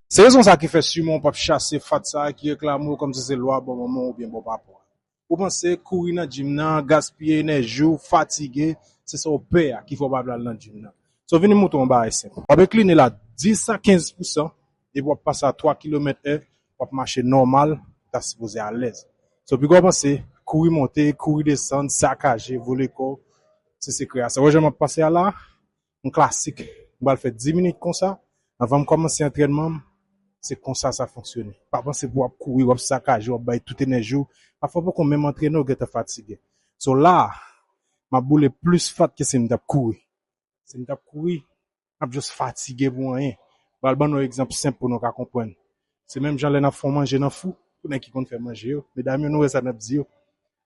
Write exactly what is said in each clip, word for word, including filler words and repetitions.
Se rezon sa ki fè siman w p ap chase fat sa a ki reklame w kòmsi se lwa bò manman w oubyen bò papa w. Ou panse kouri nan gym nan, gaspiye enèji w, fatige, se sa w pè a ki fè w pa vle al nan gym nan. So vini m montre w yon bagay senp. W ap enkline l a dis a kenz pousan, epi w ap pase a twa kilomèt è, w ap mache nòmal, ou ta sipoze alèz. So piga w panse kouri monte, kouri desann, sakaje, vole kò w, se sekrè a sa. Wè jan m ap pase a la, yon klasik. M pral fè dis minit konsa. Anvan m kòmanse antrènman m, se konsa sa fonksyone. Pa panse pou w ap kouri, w ap sakaje, w ap bay tout enèji w. Pafwa poko menm antrene w gentan fatige. So la, m ap boule plis fat ke si m t ap kouri. Si m t ap kouri, m ap just fatige pou anyen. M pral ban nou egzanp senp pou nou ka konprann. Se menm jan lè n ap fè yon manje nan fou, pou nèg ki konn fè manje yo. Medam yo, nou wè sa n ap di yo.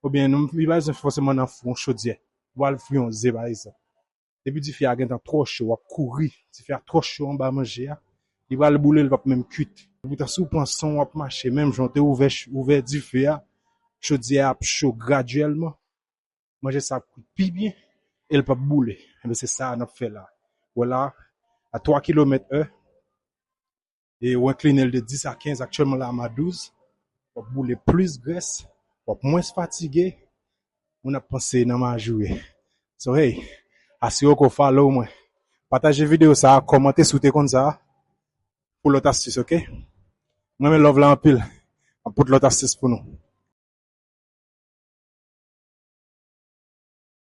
Oubyen nou, li pa bezwen fòseman nan fou, yon chodyè. Ou pral fri yon ze, pa egzanp. Depi dife a gentan twò cho, w ap kouri. Dife a twò cho anba manje a. Li pral boule, li p ap menm kuit. Epoutan, si w pran san w ap mache, menm jan w te ouvè, ouvè dife a, chodyè a ap cho gradyèlman. Manje sa ap kwit pi byen e l p ap boule. Enben, se sa n ap fè la. Wè la, a twa kilomèt è, e w enkline l de dis a kenz, aktyèlman la m a douz, w ap boule plis grès, w ap mwens fatige, moun ap panse nan maji w ye. So hey, asire w ke w follow mwen. Pataje videyo sa a, kòmante si w te konn sa a, pou lòt astis, oke? M renmen love la anpil. M ap pote lòt astis pou nou.